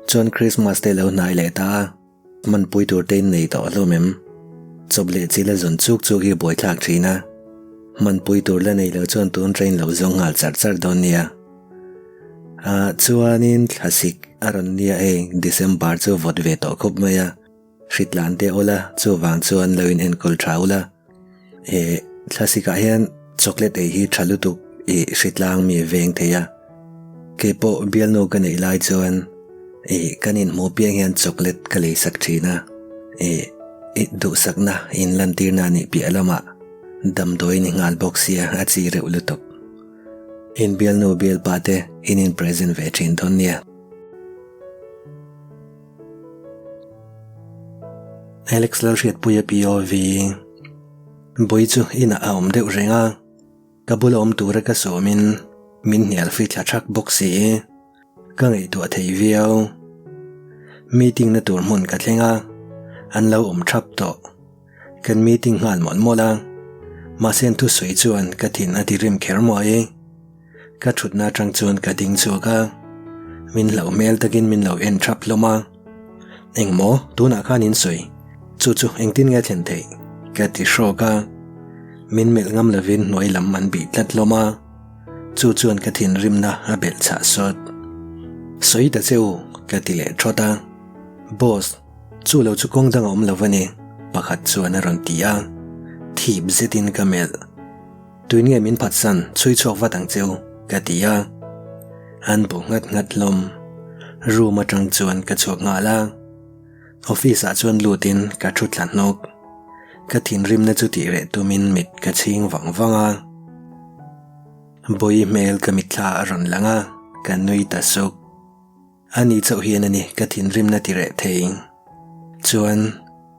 Chuan Christmas te lo hnai leh ta a, hmanpui tur te in nei tawh hlawm em? Chawp leh chil a zawn chuk chuk hi buaithlak thin a, hmanpui tur la nei lo chuan tun train lo zawng nghal char char dawn nia. Ah chuanin thlasik a rawn nia hei December chu vawt ve tawh khawp mai a, hritlan te awla chuvang chuan lo in enkawl tha ula. He thlasikah hian chocolate ei hi tha lutuk i hritlang mi veng thei a. Keipawh bialnu ka neih lai chuan i kan inhmuh piang hian chocolate ka lei sak thin a. I i duhsakna in lantirna a nih piah lamah damdawi ni nghal bawk sia a chi reuh lutuk. In bialnu bialpa te in in present ve thin dawn nia. Alex Lalhriatpuia POV Bui chu inah a awm deuh reng a, ka bula awm tura ka sawmin min hnial fi thla thak bawk si. Ka ngaihtuah thei viau. Meeting na tur hmun ka thleng a, an lo awm thap tawh. Kan meeting nghal mawlh mawlh a, mahse an thusawi chuan ka thin a ti rim kher mawi. Ka thutna atang chuan ka ding chhuak a, min hlauh hmel takin min lo en thap hlawm a. Engmaw tunah khan in sawi, chu chu engtin nge a thlen theih? Ka ti hrawk a. Min melh ngam lovin hnuai lam an bih tlat hlawm a, chu chuan ka thinrimna a belh chhah sawt. Sawi ta che u, ka ti leh thawt a. Boss, chu lo chu kawng dang a awm lo a ni, pakhat chuan a rawn ti a. Thip zetin ka melh. Tuin nge min phatsan chhui chhuak vat ang cheu ka ti a, an bu nghat nghat hlawm. Room atang chuan ka chhuak nghal a, office ah chuan lutin ka thu thla hnawk. Ka thinrimna chu tih reh tumin mit ka chhing vang vang a. Bawi hmel ka mitthla a rawn lang a, ka nui ta suk. Ani chauh hian a ni ka thinrimna ti reh thei. Chuan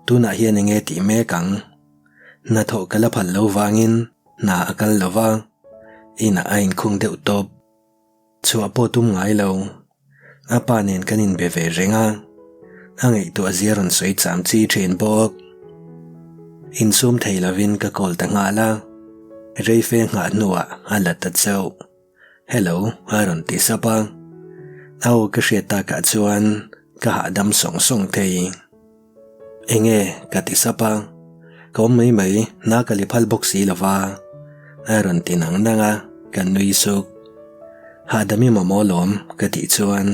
tunah hian enge tih mek ang? Hnathawh ka la phal lo vangin hna a kal lo va, inah a inkhung deuh tawp. Chhuah pawh tum ngai lo. A pa nen kan inbe ve reng a, a ngaihtuah zia rawn sawi cham chi thin bawk. Insum thei lovin ka call ta nghal a, reife nghah hnuah a la ta chauh. Hello, a rawn ti sap a. A aw ka hriat takah chuan ka hahdam sawng sawng thei. Enge ka ti sap a, ka awm mai mai, hna ka li phal bawk si lo va, a rawn ti nang nang a, ka nui suk. Hahdam i mamawh lawm ka tih chuan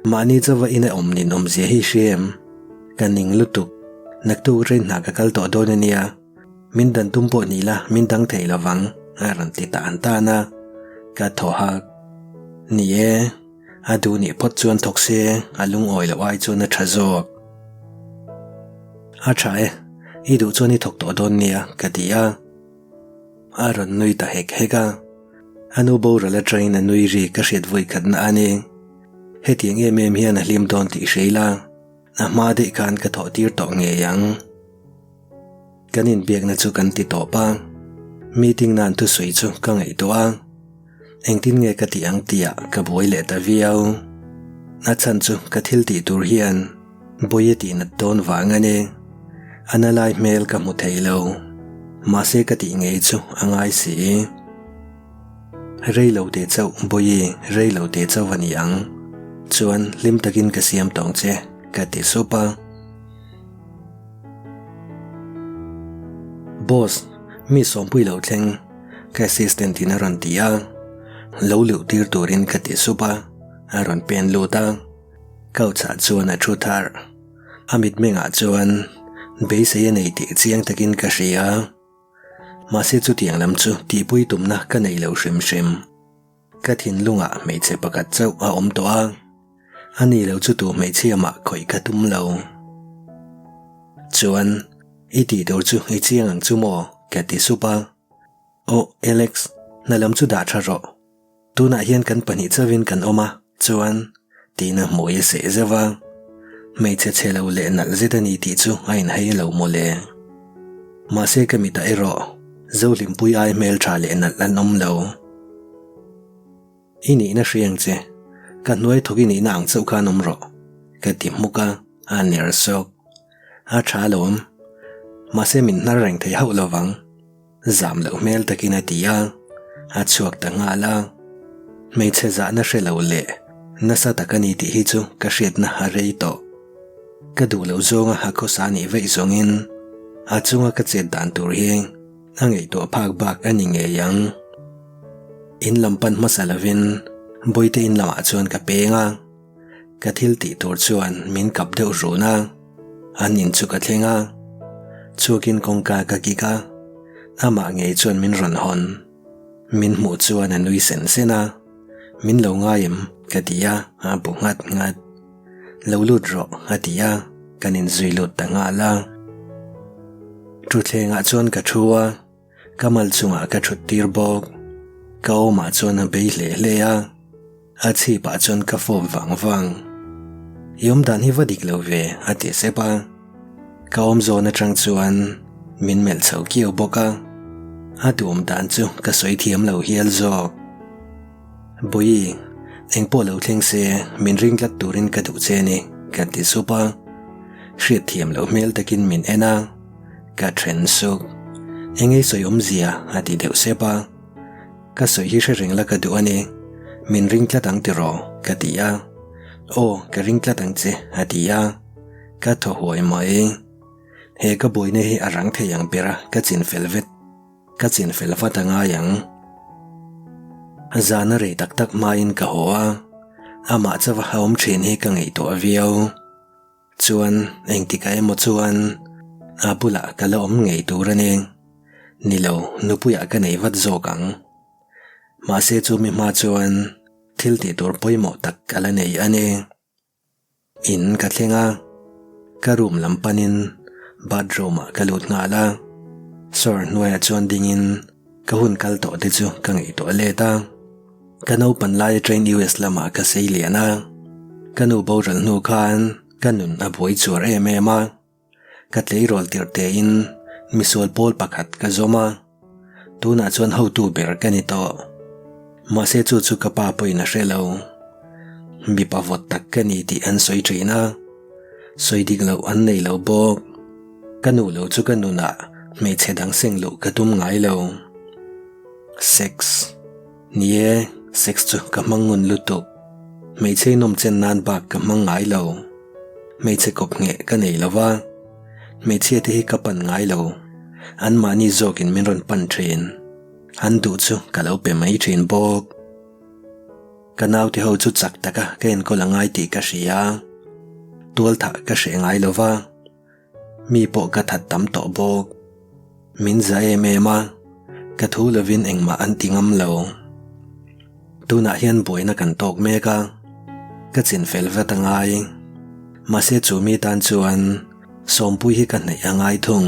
mahni chauva ina awm nin awmzia hi hria em? Ka ning lutuk, naktuk train hna ka kal tawh dawn a nia. Min dan tum pawh ni la, min dang thei lo vang, a rawn ti tan tan a, ka thaw hak. Ni e, a duh nih phawt chuan thawk se, a lungawi loh ai chuan a tha zawk. A tha e, i duh chuan i thawk tawh dawn nia, ka ti a. A rawn nui ta hek hek a. A nu boral atangin a nui ri ka hriat vawi khatna a ni. Hetiang em em hian a hlim dawn tih hria ila, a hma daih khan ka thawh tir tawh ngei ang. Kan inbiakna chu kan ti tawp a, meeting nan thusawi chu ka ngaihtuah a, engtin nge ka tih ang tihah ka buai leh ta viau. A chhan chu ka thil tih tur hian bawi a tihnat dawn vang a ni. A na lai hmel ka hmu thei lo, mahse ka tih ngei chu a ngai si. Rei lo teh chauh bawi, rei lo teh chauh a ni ang. Chuan hlim takin ka siam tawng che, ka ti sup a. Boss, mi sawmpui lo thleng, ka assistant in a rawn ti a, lo luh tir turin ka ti sup a, a rawn pen lut a, couch ah chuan a thu thar, a mitmengah chuan beisei a nei tih chiang takin ka hria, mahse chutiang lam chu tihpui tumna ka nei lo hrim hrim. Ka thinlungah hmeichhe pakhat chauh a awm tawh a, a ni lo chu tu hmeichhia mah khawih ka tum lo. Chuan, i tih tur chu i chiang ang chu maw? ka ti sup a. Aw, Alex, hna lam chu dah tha rawh. Tunah hian kan pahnih chauhin kan awm a, chuan, tiin a hmui a seh zeuh a. Hmeichhe chhe lo leh nalh zet a ni tih chu a inhei lo mawle. Mahse ka mitah erawh Zohlimpui ai hmeltha leh nalh an awm lo. I nihna hria ang che, ka hnuai thawk i nihna ang chauh khan awm rawh, ka ti hmuk a, a ner sawk. A tha alawm, mahse min hnar reng thei hauh lovang, zam loh hmel takin a ti a, a chhuak ta nghal a. Hmeichhe zahna hre lo leh. Nasa tak a ni tih hi chu ka hriatna a rei tawh. Ka duh loh zawnga a khawsa nih vaih zawngin a chunga ka chet dan tur hi a ngaihtuah phak bak a ni ngei ang. In lam pan hmasa lovin Bawihte in lamah chuan ka peng a. Ka thil tih tur chuan min kap deuh run a, an in chu ka thleng a. Chhuakin kawngka ka kik a, amah ngei chuan min rawn hawn. Min hmuh chuan a nui sen sen a, Min lo ngai em? ka ti a, a bu nghat nghat. Lo lut rawh a ti a, kan inzui lut ta nghal a. Thutthlengah chuan ka thu a. Ka mal chungah ka thut tir bawk. Ka awmah chuan a bei hle hle a, a chhipah chuan ka fawp vang vang. I awm dan hi va dik lo ve, a ti sep a. Ka awm zawn atang chuan min melh chho kiau bawk a, a duhawm dan chu ka sawi thiam lo hial zawk. Bawihi, engpawh lo thleng se min ring tlat turin ka duh che a ni, ka ti sup a. Hriat thiam loh hmel takin min en a. Ka then suk. Engei sawi awmzia a ti deuh sep a. Ka sawi hi hre reng la ka duh a ni. Min ring tlat ang tiraw? Ka ti a. Aw, ka ring tlat ang che a ti a. Ka thaw huai mai. He ka buaina hi a rang thei ang ber a, ka chin fel vet. Ka chin fel vat a ngai ang. Zan a rei tak tak hmain ka haw a. Amah chauha a awm thin hi ka ngaihtuah viau. Chuan engtikah emaw chuan a bulah ka la awm ngei tur a ni. Ni lo, nupuiah ka nei vat zawk ang. Mahse chu mi hma chuan thil tih tur pawimawh tak ka la nei a ni. In ka thleng a, ka room lam panin bathroom ah ka lut nghal a. Sawr hnuaiah chuan dingin ka hun kal tawh te chu ka ngaihtuah let a. Ka naupan lai atangin US lamah ka sei lian a, ka nu boral hnu khan ka nun a buai chuar em em a. Ka tleirawl tirh tein misual pawl pakhat ka zawm a, tunah chuan hotu ber ka ni tawh. Mahse chu chu ka pa pawhin a hre lo. Mipa vawt tak ka ni tih an sawi thin a, sawi dik loh an nei lo bawk. Ka nu lo chu ka nunah hmeichhe dang seng luh ka tum ngai lo. Sex. Ni e, sex chu ka hmang ngun lutuk. Hmeichhe inawm chen nan bak ka hmang ngai lo. Hmeichhe kawp ngheh ka nei lo va, hmeichhia te hi ka pan ngai lo. Anmahni zawkin min rawn pan thin. An duh chu ka lo pe mai thin bawk. Ka naute ho chu chak taka ka enkawl a ngai tih ka hria. Tualthah ka hreh ngai lo va. Mi pawh ka that tam tawh bawk. Min za em em a, ka thu lovin engmah an ti ngam lo. Tunah hian buaina kan tawk mek a, ka chin fel vat a ngai. Mahse chu mi tan chuan Sawmpui hi ka hnaih a ngai thung.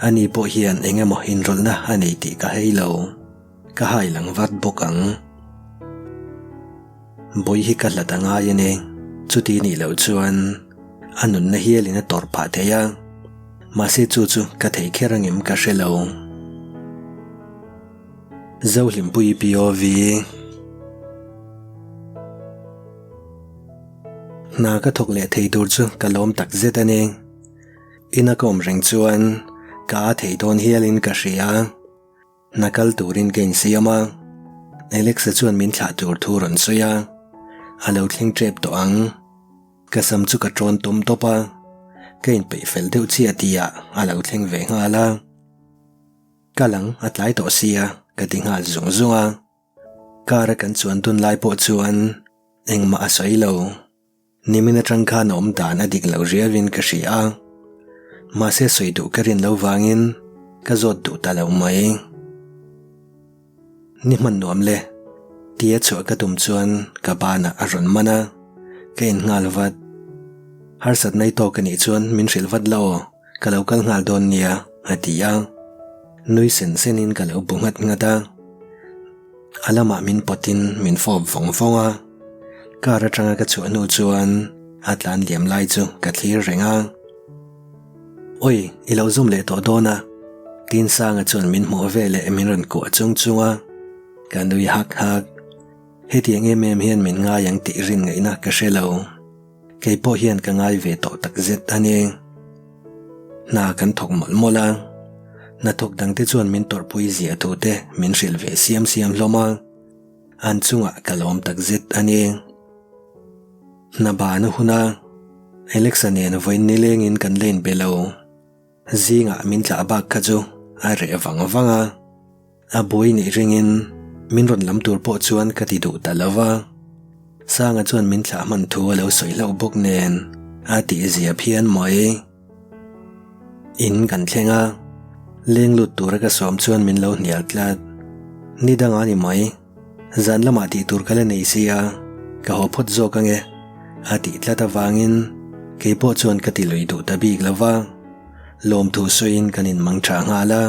Ani pawh hian eng emaw inrawlhna a nei tih ka hei lo. Ka hai lang vat bawk ang. Bawi hi ka hlat a ngai a ni. Chuti nih loh chuan a nunna hialin a tawrh phah thei a, mahse chu chu ka thei kher angem ka hre lo. Zohlimpui POV. Hna ka thawk leh thei tur chu ka lawm tak zet a ni. Ina ka awm reng chuan ka a thei dawn hialin ka hria. Hna kal turin ka insiam a, Alexa chuan min thlah tur thu rawn sawi a, a lo thleng tep tawh ang. Ka sam chu ka tawn tawm tawp a, ka inpeih fel deuh chiah tihah a lo thleng ve nghal a. Kal ang, a tlai tawh sia, ka ti nghal zung zung a. Car a kan chuan dun lai pawh chuan engmah a sawi lo. Nimin atang khan a awm dan a dik loh riauin ka hria a, mahse sawi duh ka rin lo vangin ka zawt duh ta lo mai. Ni hman nuam le, tia chhuah ka tum chuan ka banah a rawn man a, ka in nghal vat. Harsatna i tawk a nih chuan min hrilh vat la aw, ka lo kal nghal dawn nia, a ti a. Nui sen senin ka lo bu nghat nghat a. A lamah min pawtin min fawp vawng vawng a, car atanga ka chhuah hnu chuan a tlan liam lai chu ka thlir reng a. Oi, i lo zum leh tawh dawn a, Tinsanga chuan min hmuh veleh min rawn kuah chung chung a, ka nui hak hak. Hetiang em em hian min ngai ang tih rin ngaihna ka hre lo. Kei pawh hian ka ngai ve tawh tak zet a ni. Hna kan thawk mawlh mawlh a, hnathawk dangte chuan min tawrhpui ziah thu te min hrilh ve siam siam hlawm a, an chungah ka lawm tak zet a ni. Hna ban a hun a, Alex-a nen vawiin nilengin kan la inbe lo. Zingah min tlah bak kha chu a reh vang vang a, a buai nih ringin min rawn lam tur pawh chuan ka ti duh ta lo va. Sanga chuan min thlah hman thu a lo sawi hlauh bawk nen a tihzia phian mai. In kan thleng a, leng lut tura ka sawm chuan min lo hnial tlat. Ni dangah ni mai. Zan lamah tih tur ka la nei sia, ka haw phawt zawk ange, a tih tlat avangin kei pawh chuan ka ti lui duh ta bik lo va, lawmthu sawiin kan inmang tha nghal a.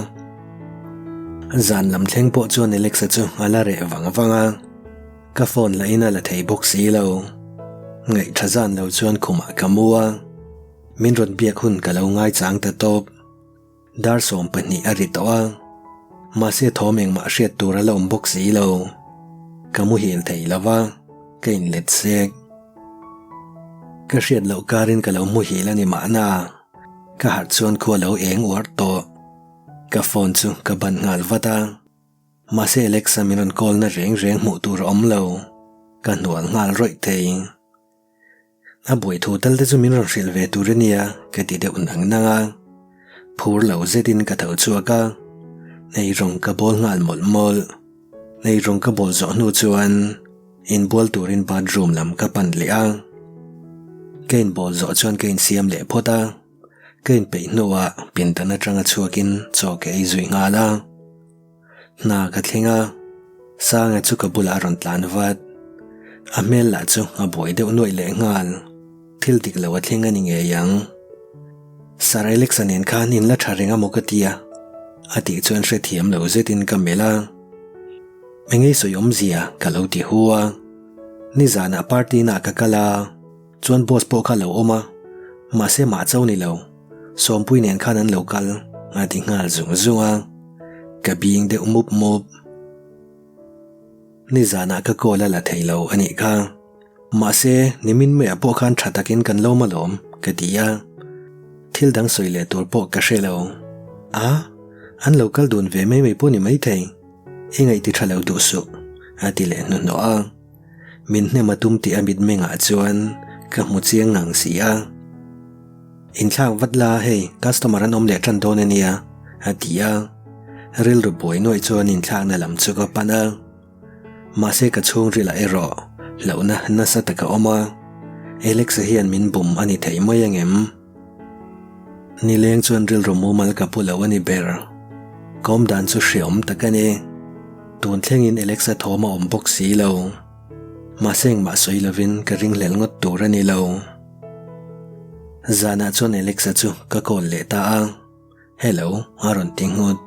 Zan lam thleng pawh chuan Alexa chu a la reh vang vang a, ka phone lahin a la thei bawk si lo. Ngaihtha zan lo chuan khumah ka mu a, min rawn biak hun ka lo ngaichang ta tawp. Dar 20 a ri tawh a, mahse thawm engmah hriat tur a la awm bawk si lo. Ka muhil thei lo va, ka inlet sek. Ka hriat loh karin ka lo muhil a ni mahna, ka harh chuan khua lo eng uar tawh. Ka phone chu ka ban nghal vat a, mahse Alexa min rawn call na reng reng hmuh tur a awm lo, ka hnual nghal rawih thei. A buai thu tal te chu min rawn hrilh ve tur a nia ka ti deuh nang nang a. Phur lo zetin ka tho chhuak a, eirawng ka bawl nghal mawlh mawlh. Eirawng ka bawl zawh hnu chuan inbual turin bathroom lam ka pan leh a. Ka inbawl zawh chuan ka insiam leh phawt a, ka inpeih hnuah pindan atanga chhuakin chaw ka ei zui nghal a. Hna ka thleng a, Sanga chu ka bulah a rawn tlan vat. A hmel lah chu a buai deuh nuaih leh nghal. Thil dik lo a thleng a ni ngei ang. Sir Alex-a nen khan in la tha reng a maw ka ti a, a tih chuan hrethiam lo zetin ka melh a. Engei sawi awmzia ka lo ti hu a. Nizanah party naah ka kal a, chuan boss pawh kha lo awm a, mahse mah cho ni lo. Sawmpui nen khan an lo kal a ti nghal zung zung a, ka bing deuh mup mup. Nizanah ka call a la thei lo a nih kha. Mahse, nimin maiah pawh khan tha takin kan lo malawm ka ti a. Thil dang sawi leh tur pawh ka hre lo. A, an lo kal dun ve mai mai pawh ni maithei. I ngaihti tha lo duh suh a ti leh hnuhnawh a. Min hnem a tum tih a mitmengah chuan ka hmu chiang ngang si a. Inthlak vat la hei customer an awm leh tan dawn a nia a ti a. Rilru buai nuaih chuan inthlakna lam chu ka pan a. Mahse ka chhungrilah erawh hlauhna nasa tak a awm a. Alex-a hian min bum a ni thei mai angem? Nileng chuan rilru mumal ka pu lo a ni ber. Kawm dan chu hreawm tak a ni. Tun thlengin Alexa thawm a awm bawk si lo. Mahse engmah sawi lovin ka ringhlel ngawt tur a ni lo. Zanah chuan Alexa chu ka call leh ta a. Hello, a rawn ti nghut.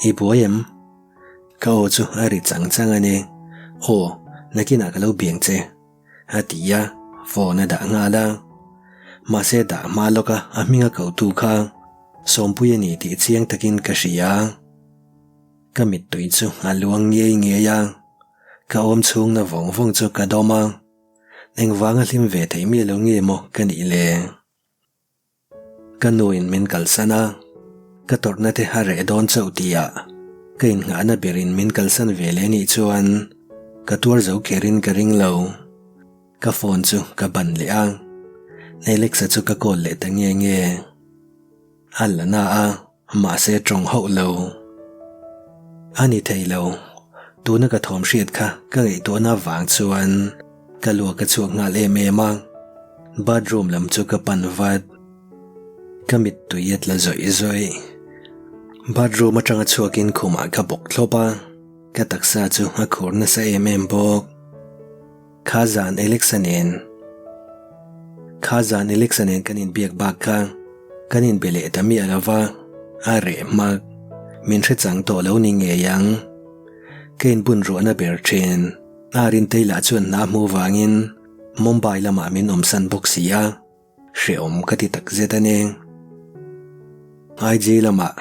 I buai em? Ka aw chu a ri chang chang a ni. Aw, nakinah ka lo biang che. A ti a, phone a dah nghal a. Mahse dah hma lawk a, a hming a koh tu kha Sawmpui a ni tih chiang takin ka hria. Ka mittui chu a luang ngei ngei a, ka awm chhungna vawng vawng chu ka dawm a. Engvanga hlim ve thei miah lo nge maw ka nih le? Ka nuin min kalsan a, ka tawrhna te a reh dawn chauh tihah ka innghahna berin min kalsan ve leh nih chuan ka tuar zo kherin ka ring lo. Ka phone chu ka ban leh a, Alex-a chu ka call leh ta nge nge. A la na a. Mahse tawng hauh lo. A ni thei lo. Tuna ka thawm hriat kha ka ngaihtuahna vang chuan ka luak a chhuak nghal em em a. Bathroom lam chu ka pan vat. Ka mittui a tla zawih zawih. Bathroom atanga chhuakin khumah ka bawk thlawp a, ka taksa chu a khur nasa em em bawk. Kha zan Alexa nen Kha zan Alexa nen kan inbiak bak kha kan inbe leh ta miah lo va, a reh hmak. Min hre chang tawh lo ni ngei ang. Ka inbun ruahna ber thin. A Rintei lah chuan hna hmu vangin Mumbai lamah min awmsan bawk si a, hrehawm ka ti takzet a ni. IG lamah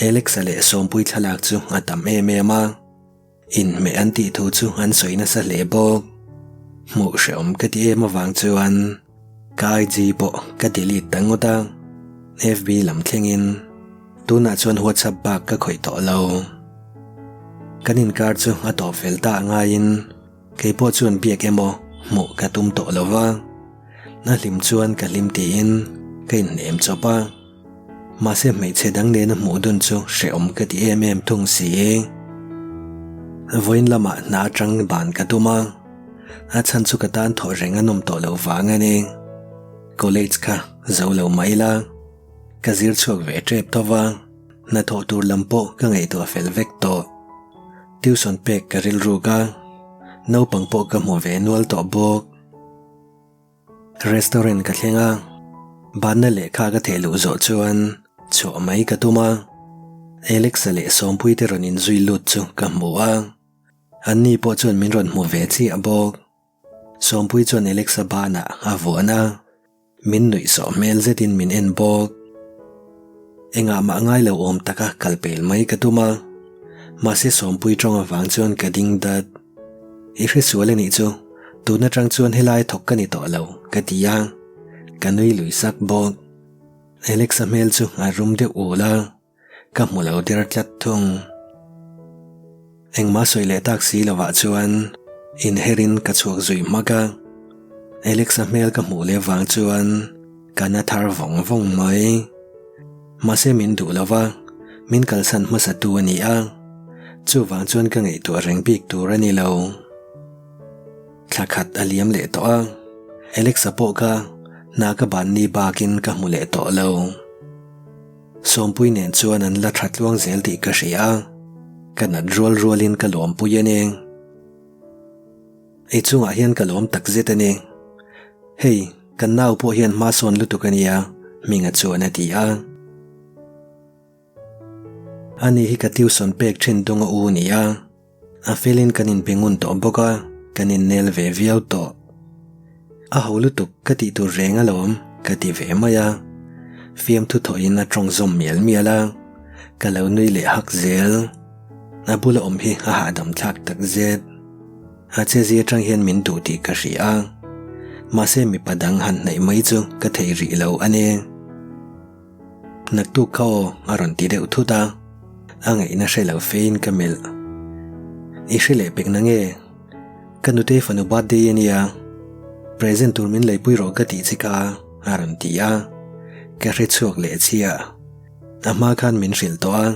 Alexa leh Sawmpui thlalak chu a tam em em a. Inhmeh an tih thu chu an sawi nasa hle bawk. Hmuh hrehawm ka ti em avang chuan ka IG pawh ka delete ta ngawt a, FB lam thlengin tunah chuan WhatsApp bak ka khawih tawh lo. Kan inkar chu a tawp fel ta ngaiin keipawh chuan biak emaw hmuh ka tum tawh lo va. A hlim chuan ka hlim tiin ka inhnem chawp a. Mahse hmeichhe dang nena hmuh dun chu hrehawm ka ti em em thung si. Vawiin lamah hna atang ban ka tum a, a chhan chu ka tan thawh reng a nawm tawh loh vang a ni. College kha zo lo mah ila, ka zir chhuak ve tep tho va, hnathawh tur lam pawh ka ngaihtuah fel vek tawh. Tuition pek ka rilruk a, naupang pawh ka hmu ve nual tawh bawk. Restaurant ka thleng a, banna lehkha ka theh luh zawh chuan chhuah mai ka tum a, Alexa leh Sawmpuite rawn inzui lut chu ka hmu a, anni pawh chuan min rawn hmu ve chiah bawk. Sawmpui chuan Alexa banah a vuan a, min nuih sawh hmel zetin min en bawk. Engah mah ngai lo awm taka kal pel mai ka tum a, mahse Sawmpui tawng avang chuan ka ding dat. I hresual a nih chu, tun atang chuan helai thawk ka ni tawh lo, ka ti a, ka nui lui sak bawk. Alexa hmel chu a rum deuh ul a, ka hmu lo der tlat thung. Engmah sawi leh tak si lovah chuan inherin ka chhuak zui hmak a, Alexa hmel ka hmuh leh vang chuan ka na thar vawng vawng mai. Mahse min duh lo va, min kalsan hmasa tu a ni a, chuvang chuan ka ngaihtuah reng bik tur a ni lo. Thla khat a liam leh tawh a, Alexa pawh kha hna ka ban ni bakin ka hmu leh tawh lo. Sawmpui nen chuan an la tha tluang zel tih ka hria a, ka nat rual rualin ka lawmpui a ni. I chungah hian ka lawm tak zet a ni. Hei, kan nau pawh hian hma sawn lutuk a nia, Hminga chuan a ti a. Ani hi ka tuition pek thin dung a u ni a, a felin kan inbe ngun tawh bawk a, kan innel ve viau tawh. A ho lutuk ka tih tur reng alawm, ka ti ve mai a. Fiamthu thawhin a tawng zawm mial mial a, ka lo nui leh hak zel. A bula awm hi a hahdam thlak tak zet. A chezia atang hian min duh tih ka hria a, mahse mipa dang han hnaih mai chu ka thei rih lo a ni. Naktuk kha aw a rawn ti deuh thut a, a ngaihna hre lo fein ka melh. I hre leh pek na nge? Ka nutei fanu birthday a nia, present tur min leipui rawh ka tih che kha a rawn ti a, ka hre chhuak leh chiah. A hma khan min hrilh tawh a.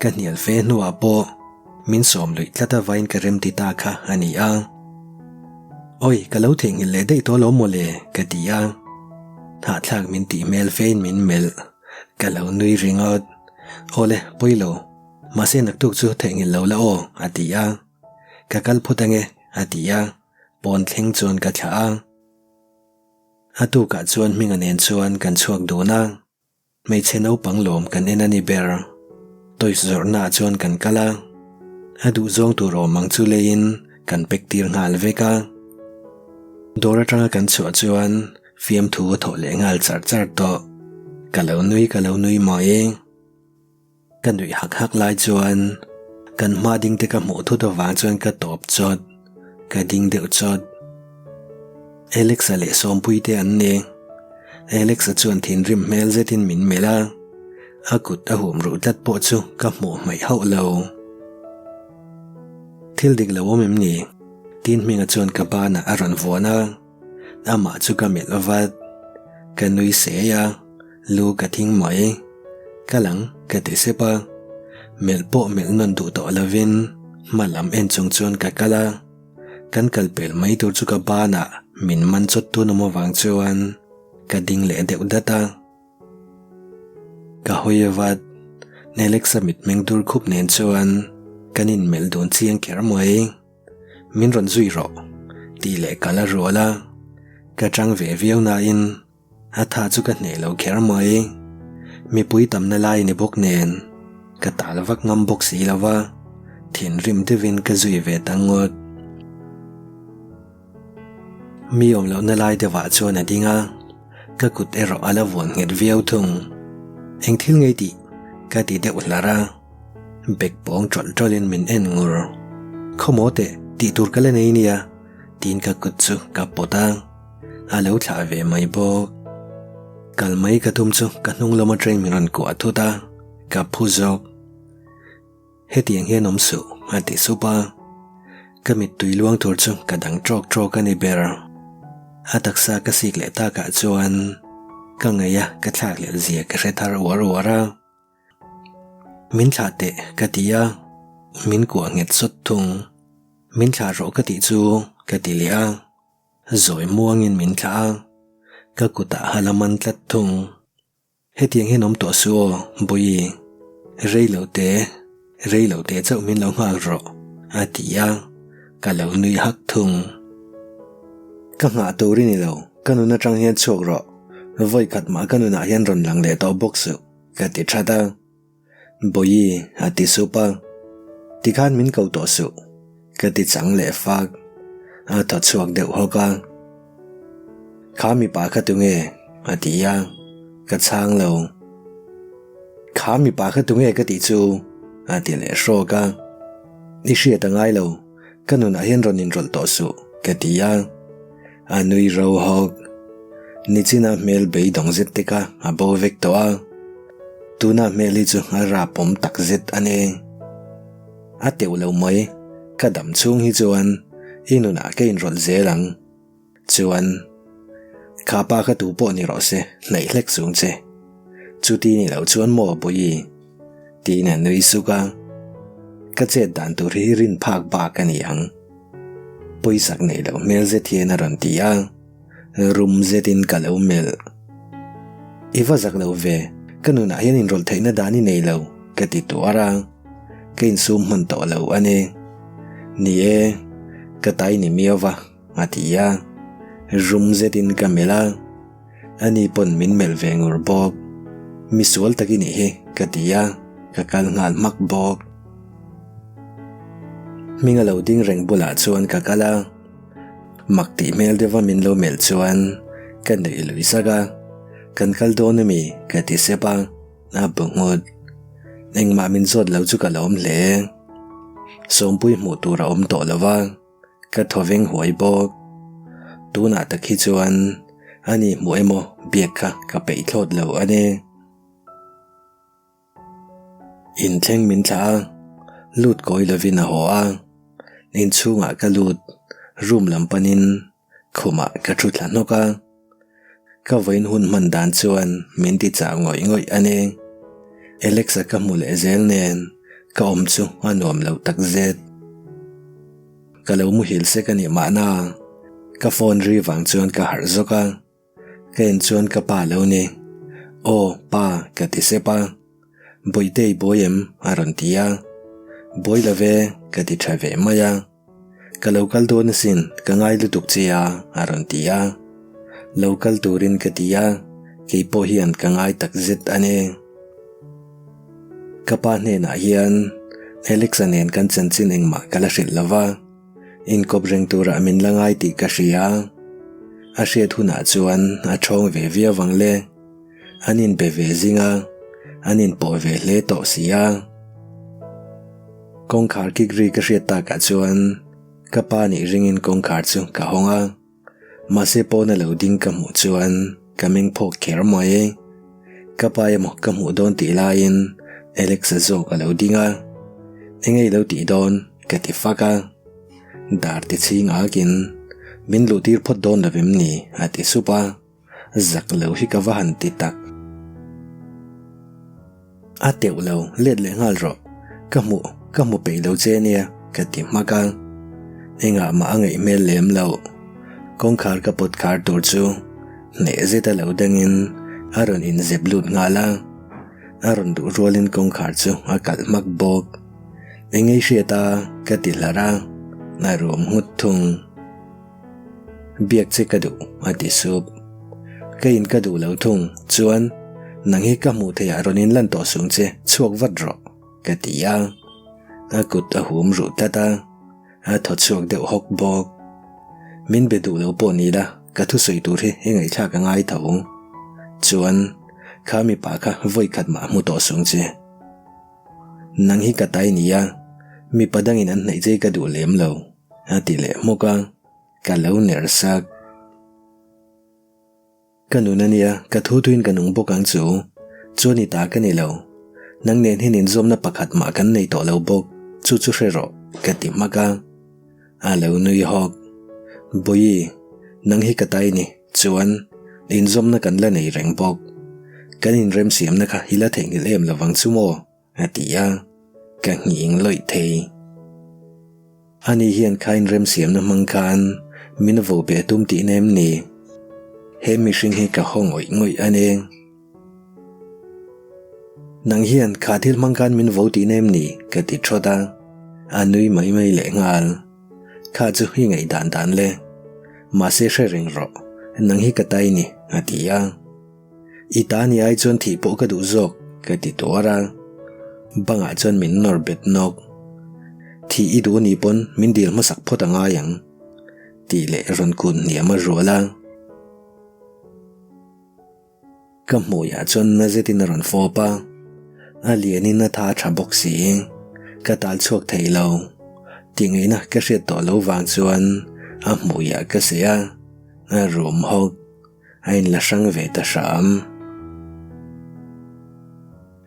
Ka hnial fe hnuah pawh min sawm luih tlat avain ka remti ta kha a ni a. Awi, ka lo theihnghilh leh daih tawh lo mawle, ka ti a. Hahthlak min tih hmel fein min melh. Ka lo nui ringawt. Awle, pawi lo. Mahse naktuk chu theihnghilh lo la aw, a ti a. Ka kal phut ange, a ti a. Pawn thleng chuan ka thlah a. A tukah chuan Hminga nen chuan kan chhuak dun a. Hmeichhe naupang lawm kan en a ni ber. Toys zawrhnaah chuan kan kal a, a duhzawng tur awm ang chu leiin kan pack tir nghal vek a. Dawr atanga kan chhuah chuan fiamthu a thawh leh nghal char char tawh. Ka lo nui ka lo nui mai. Ka nuih hak hak lai chuan kan hma ding te ka hmuh thut avang chuan ka tawp chawt, ka ding deuh chawt. Alexa leh Sawmpui te an ni. Alexa chuan thinrim hmel zetin min melh a, a kut a hum ruh tlat pawh chu ka hmuh hmaih hauh lo. Thil dik lo awm em ni? Tin Hminga chuan ka banah a rawn vuan a, amah chu ka melh vat. Ka nui sei a. Lu ka thing mai. Ka lang ka ti sep a. Melh pawh melh nawn duh tawh lovin hma lam en chung chuan ka kal a. Kan kal pel mai tur chu ka banah min man chawt tun awm avang chuan ka ding leh deuh dat a. Ka hawi vat. Alexa mitmeng dur khup nen chuan kan inmelh dun chiang kher mai. Min rawn zui rawh tih leh kal a rual a. Ka chang ve viau nain A tha chu ka hneh lo kher mai. Mipui tamna lai ni bawk nen ka tal vak ngam bawk si lo va, thinrim deuhin ka zui ve ta ngawt. Mi awm lohna lai deuhah chuan a ding a, ka kut erawh a la vuan nghet viau thung. Eng thil ngei tih ka ti deuh hlar a, bek pawng tawlh tawlhin min en ngur. Khawmaw teh, tih tur ka la nei nia, tiin ka kut chu ka pawt a. A lo thlah ve mai bawk. Kal mai ka tum chu ka hnung lama train min rawn kuah thut a, ka phu zawk. Hetiang hian awm suh a ti sup a. Ka mittui luang tur chu ka dang tawk tawk a ni ber. A taksa ka sik leh takah chuan ka ngaih a ka thlak leh zia ka hre thar uar uar a. Min thlah teh ka ti a, min kuah nghet sawt thung. Min thlah rawh ka tih chu ka ti leh a, zawi muangin min thlah a, ka kutah hal a man tlat thung. Hetiang hian awm tawh suh aw, Bawihi. Rei lo te, rei lo te chauh min lo nghal rawh, a ti a, ka lo nui hak thung. Ka nghah tur i ni lo, ka nun atang hian chhuak rawh, vawi khat mah ka nunah hian rawn lang leh tawh bawk suh, ka ti that a. Bawihi, a ti sup a, tikhan min ko tawh suh, ka ti chang leh fak. A thaw chhuak deuh hawk a. Kha mipa kha tunge? a ti a, ka chhang lo. Kha mipa kha tunge ka tih chu? a ti leh hrawk a. I hriat a ngai lo, ka nunah hian rawn inrawlh tawh suh, ka ti a. A nui ro hawk. Nichina hmel beidawng zet te kha a bo vek tawh a. Tuna hmel hi chu a rapawm tak zet a ni. A teuh lo mai, ka dam chhung hi chuan i nunah ka inrawlh zel ang. Chuan, kha pa kha tu pawh ni rawh se, hnaih hlek chung che. Chuti ni lo chuan maw Bawihi? Tiin a nui suk a. Ka chet dan tur hi rin phak bak a ni ang. Pawisak neih loh hmel zet hian a rawn ti a, rum zetin ka lo melh. I va zak lo ve, ka nunah hian inrawlh theihna dan i nei lo, ka ti tuar a, ka insum hman tawh lo a ni. Ni e, ka tai ni miau va, a ti a, rum zetin ka melh a, ani pawn min melh ve ngur bawk. Misual tak i nih hi, ka ti a, ka kal nghal hmak bawk. Hming a lo ding reng bulah chuan ka kal a, mak tih hmel deuha min lo melh chuan ka nuih lui sak a, Kan kal dawn ami? ka ti sep a, a bu nghut. Engmah min zawt lo chu ka lawm hle. Sawmpui hmuh tur a awm tawh lo va, ka thaw veng huai bawk. Tunah tak hi chuan ani hmuh emaw biak kha ka peih thlawt lo a ni. Inthleng min thlah a, lut kawi lovin a haw a, inchhungah ka lut, room lam panin khumah ka thu thla hnawk a, ka vawiin hun hman dan chuan min ti chau ngawih ngawih a ni. Alex-a ka hmu leh zel nen ka awm chu a nuam lo takzet. Ka lo muhil sek a nih mahna ka phone ri vang chuan ka harh zawk a. Ka en chuan ka pa lo ni. Aw, pa, ka ti sep a. Bawihte i buai em? a rawn ti a. Buai lo ve, ka ti tha ve mai a. Ka lo kal dawn asin, ka ngai lutuk che a, a rawn ti a. Lo kal turin ka ti a, kei pawh hian ka ngai tak zet a ni. Ka pa hnenah hian Alex-a nen kan chanchin engmah ka la hrilh lo va. Inkawp reng turah min la ngai tih ka hria. A hriat hunah chuan a ṭhawng ve viau vang le. An inbe ve zing a, an inpawh ve hle tawh si a. Kawngkhar kik ri ka hriat takah chuan ka pa nih ringin kawngkhar chu ka hawng a. Mahse pawna lo ding ka hmuh chuan ka meng phawk kher mai. Ka pa emaw ka hmuh dawn tih laiin Alex-a zawk a lo ding a, Enge i lo tih dawn? ka ti fak a. Dar ti chhing akin min luh tir phawt dawn lo em ni? a ti sup a. Zak lo hi ka va han ti tak. A teuh lo, let leh nghal rawh. Ka hmuh, ka hmu peih lo che nia, ka ti hmak a. Engah mah a ngaih hmel lem loh. Kawngkhar ka pawt khar tur chu hneh zeta lo dangin a rawn inzep lut nghal a. A rawn duh rualin kawngkhar chu a kalh hmak bawk. Eng ei hriat a, ka ti hlar a, a rum nghut thung. Biak che ka duh, a ti sup. Ka in ka duh lo thung, chuan nang hi ka hmuh theih ah rawn in lan tawh sung che, chhuak vat rawh, ka ti a. A kut a hum ruh tlat a, a thaw chhuak deuh hawk bawk. Min be duh lo pawh ni la, ka thusawi tur hi i ngaihthlak a ngai tho. Chuan, kha mipa kha vawi khat mah hmu tawh sung che. Nang hi ka tai ni a, mipa dangin an hnaih che ka duh lem lo. A ti leh hmawk a, ka lo ner sak. Ka nun a nia, ka thu tuin ka nung bawk ang chu. Chuan i ta ka ni lo. Nang nen hian inzawmna pakhat mah kan nei tawh lo bawk, chu chu hre rawh, ka ti hmak a. A lo nui hawk. Bawihi, Nang hi ka ta i ni, chuan inzawmna kan la nei reng bawk. Kan inremsiamna kha i la theihnghilh em lovang chu maw? a ti a, ka nghing lawih thei. Ani hian kha inremsiamna hmang khan min vo be tum tihna em ni? He mihring hi ka haw ngawih ngawih a ni. Nang hian kha thil hmang khan min vo tihna em ni? ka ti thawt a, a nui mai mai leh nghal. Kha chu i ngaih dan dan le. Mahse hre reng rawh, nang hi ka ta i ni, a ti a. I ta ni ai chuan thih pawh ka duh zawk, ka ti tuar a. Bangah chuan min nawr bet nawk. Thih i duh ni pawn min dil hmasak phawt a ngai ang, tih leh rawn kun hniam a rual a. Ka hmuiah chuan na zetin a rawn fawp a, a lianin a tha tha bawk si. Ka tal chhuak thei lo. Tingaihna ka hriat tawh lo vang chuan a hmuiah ka seh a, a rum hawk. A inla hrang ve ta hram.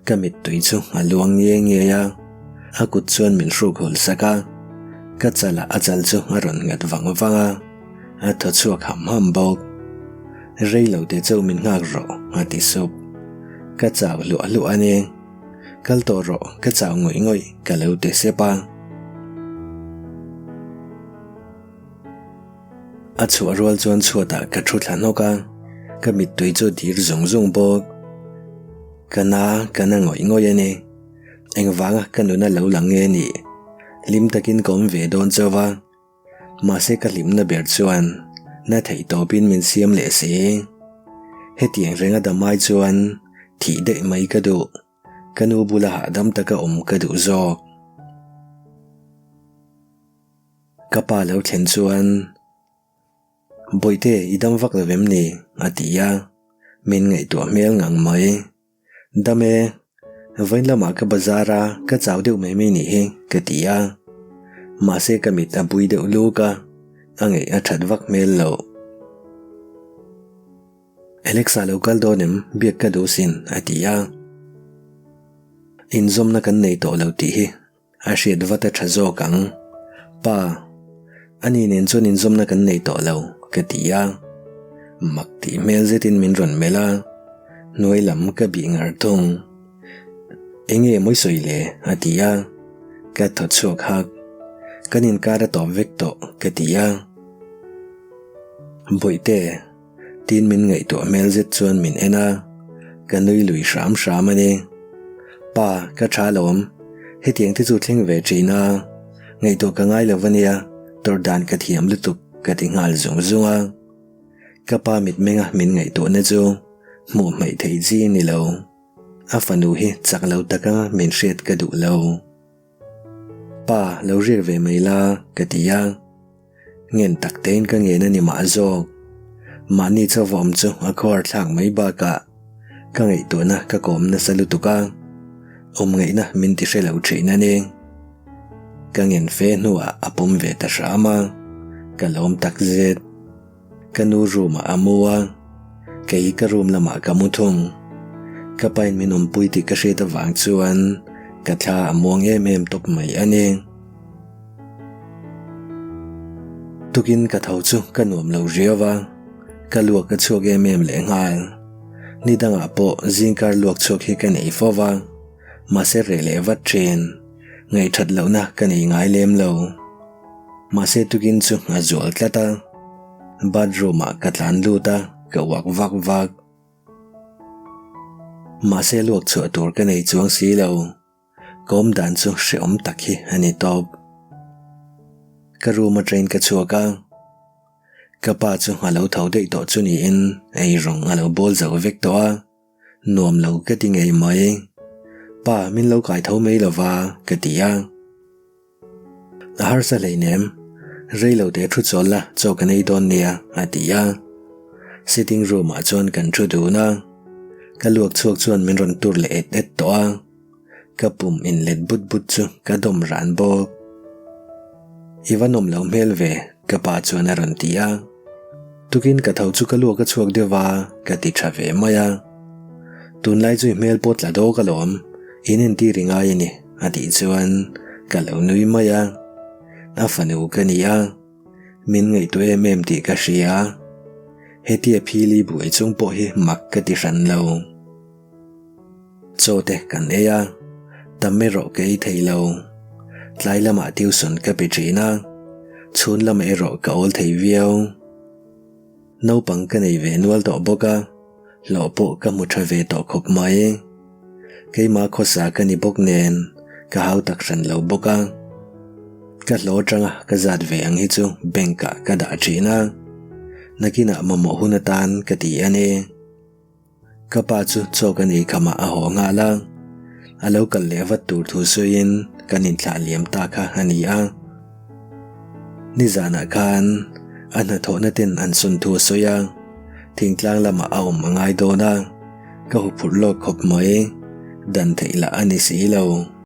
Ka mittui chu a luang nge nge a, a kut chuan min hruk hul sak a, ka chalah a chal chu a rawn nghat vang vang a, a thaw chhuak ham ham bawk. Rei lo te chauh min nghak rawh, a ti sup. Ka chau hluah hluah a ni. Kal tawh rawh, ka chau ngawih ngawih, ka lo ti sep a. A chhuah rual chuan chhuatah ka thu thla hnawk a, ka mittui chu dir zung zung bawk. Ka na, ka na ngawih ngawih a ni. Engvanga ka nuna lo lang nge nih? Hlim takin ka awm ve dawn chauh a. Mahse ka hlimna ber chuan na theih tawpin min siam leh si. Hetiang renga damai chuan thih daih mai ka duh. Ka nu bula hahdam taka awm ka duh zawk. Ka pa lo thlen chuan, Bawihte, i dam vak lo em ni? a ti a, min ngaihtuah hmel ngang mai. Dam e, vawiin lamah ka bazar a, ka chau deuh mai mai nih hi, ka ti a. Mahse ka mit a bui deuh luk a, a ngaih a that vak hmel loh. Alexa lo kal dawn em? Biak ka duh sin, a ti a. Inzawmna kan nei tawh lo tih hi A hriat vat a tha zawk ang. Pa, ani nen chuan inzawmna kan nei tawh lo, ka ti a. Mak tih hmel zetin min rawn melh a, hnuai lam ka bih ngar thung. Enge mawi sawi le? a ti a. Ka thaw chhuak hak. Kan inkar a tawp vek tawh, ka ti a. Bawihte. Tin min ngaihtuah hmel zet chuan min en a, ka nui lui hram hram a ni. Pa, ka tha lawm. Hetiang te chu thleng ve thin a, ngaihtuah ka ngai lo a nia, tawrh dan ka thiam lutuk ka ti nghal zung zung a. Ka pa mitmenga min ngaihtuahna chu hmuh hmaih theih chi a ni lo. A fanu hi chak lo taka min hriat ka duh lo. Pa, lo riak ve mai la, ka ti a. Ngen tak tein ka ngen a ni mah zawk. Mahni chauh awm chu a khuar thlak mai bakah ka ngaihtuahna ka kawm nasa lutuk a, awm ngaihna min ti hre lo thin a ni. Ka ngen fe hnuah a pawm ve ta hram a, ka lawm tak zet. Ka nu room ah a mu a, kei ka room lamah ka mu thung. Ka pain min awmpui tih ka hriat avang chuan ka thla a muang em em tawp mai a ni. Tukin ka tho chu ka nuam lo riau a, ka luak a chhuak em em leh nghal. Ni dangah pawh zingkar luak chhuak hi ka nei fo va, mahse reh leh vat thin. Ngaihthat lohna ka nei ngai lem lo. Mahse tukin chu a zual tlat a, bathroom ah ka tlan lut a, ka uak vak vak. Mahse luak chhuah tur ka nei chuang si lo. Ka awm dan chu hrehawm tak hi a ni tawp. Ka room atangin ka chhuak a, ka pa chu a lo tho daih tawh chu niin eirawng a lo bawl zo vek tawh a, nuam lo ka ti ngei mai. Pa, min lo kai tho mai lova ka ti a. A harsa hleinem, rei lo te thu chawl la chaw kan ei dawn nia a ti a. Sitting room ah chuan kan thu dun a, ka luak chhuak chuan min rawn tur leh et et tawh a, ka pum in let but but chu ka dawm ran bawk. I va nawm lo hmel ve ka pa chuan a rawn ti a. Tukin ka tho chu ka luak a chhuak deuh va ka ti tha ve mai a. Tunlai chu i hmel pawh tla dawk alawm, in entir i ngai a ni. A tih chuan ka lo nui mai a, a fanu ka ni a, min ngaihtuah em em tih ka hria. Hetia phili buai chung pawh hi mak ka ti hran lo. Chaw te kan ei a, tam erawh ka ei thei lo. Tlai lamah tuition ka pe thin a, chhun lamah erawh ka awl thei viau. Naupang ka nei ve nual tawh bawk a, hlawh pawh ka hmu tha ve tawh khawp mai. Keimah khawsa ka ni bawk nen ka hau tak hran lo bawk a. Ka hlawh atanga ka zat ve ang hi chu bank ah ka dah thin a, nakinah mamawh hun atan ka ti a ni. Ka pa chu chaw kan ei khamah a haw nghal a, a lo kal leh vat tur thu sawiin kan inthlah liam ta kha a ni a. Nizanah khan a hnathawhna ten an sawn thu a sawi a, thingtlang lamah a awm a ngai dawn a, ka huphurh lawk khawp mai, dan theih lah a ni si lo.